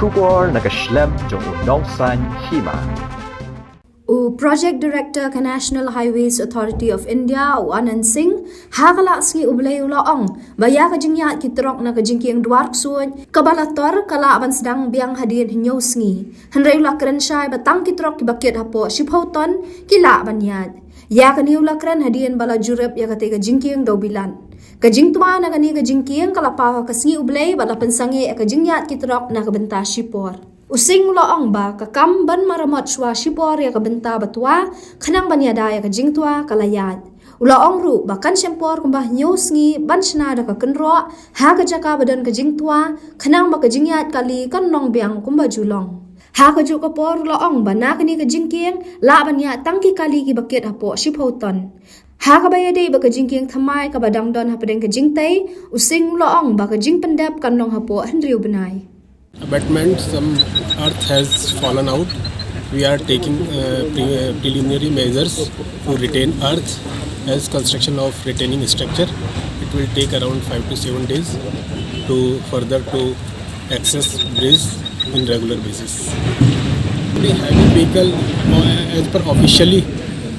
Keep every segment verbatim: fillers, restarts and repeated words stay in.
Khubor na ka shlem jong u nongsan hima. U Project Director ka National Highways Authority of India, u Anand Singh, ha ka lad sngi U Blei u la ong ba ïa ka jingïaid ki trok na ka jingkieng Dwar Ksuid kaba la tor ka lah ban sdang biang hadien hynñiew sngi. Hynrei u la kren shai ba tang ki trok kiba kit hapoh shiphew ton ki lah ban ïaid. Ïa kane u la kren hadien ba la jurip ïa katei ka jingkieng dewbilat. Ka jingtwa na kane ka jingkieng ka la paw ha ka sngi U Blei bad la pynsangeh ïa ka jingïaid ki trok na ka bynta shipor. U Singh u la ong ba ka kam ban maramot shuwa shipor ïa ka bynta ba twa khnang ban ïada ïa ka jingtwa ka la ïaid. U la ong ruh ba kan shem por kumba hynñiew sngi ban shna da ka kynroh ha ka jaka ba don ka jingtwa khnang ba ka jingïaid kali kan long biang kumba ju long. Ha kajuh ka por u la ong ba na kane ka jingkieng lah ban ïaid tang ki kali kiba kit hapoh shiphew ton. Ha kaba ïadei bad ka jingkieng thymmai kaba dang don hapdeng ka jingtei, u Singh u la ong ba ka jingpyndep kan long hapoh hynriew bnai. Abutment, some earth has fallen out. We are taking uh, pre- uh, preliminary measures to retain earth as construction of retaining structure. It will take around five to seven days to further to access bridge in regular basis. The heavy vehicle, uh, as per officially,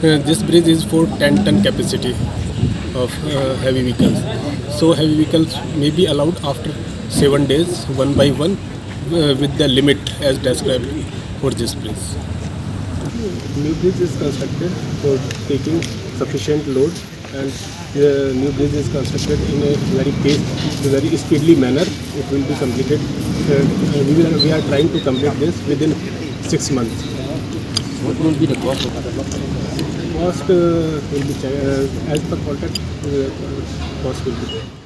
uh, this bridge is for ten ton capacity of uh, heavy vehicles. So heavy vehicles may be allowed after seven days, one by one, uh, with the limit as described for this bridge. New bridge is constructed for taking sufficient load, and the new bridge is constructed in a very pace, very speedily manner. It will be completed. Uh, we, will, we are trying to complete this within six months. What will be the cost of that? Cost uh, will be uh, as per contract. Uh, cost will be there.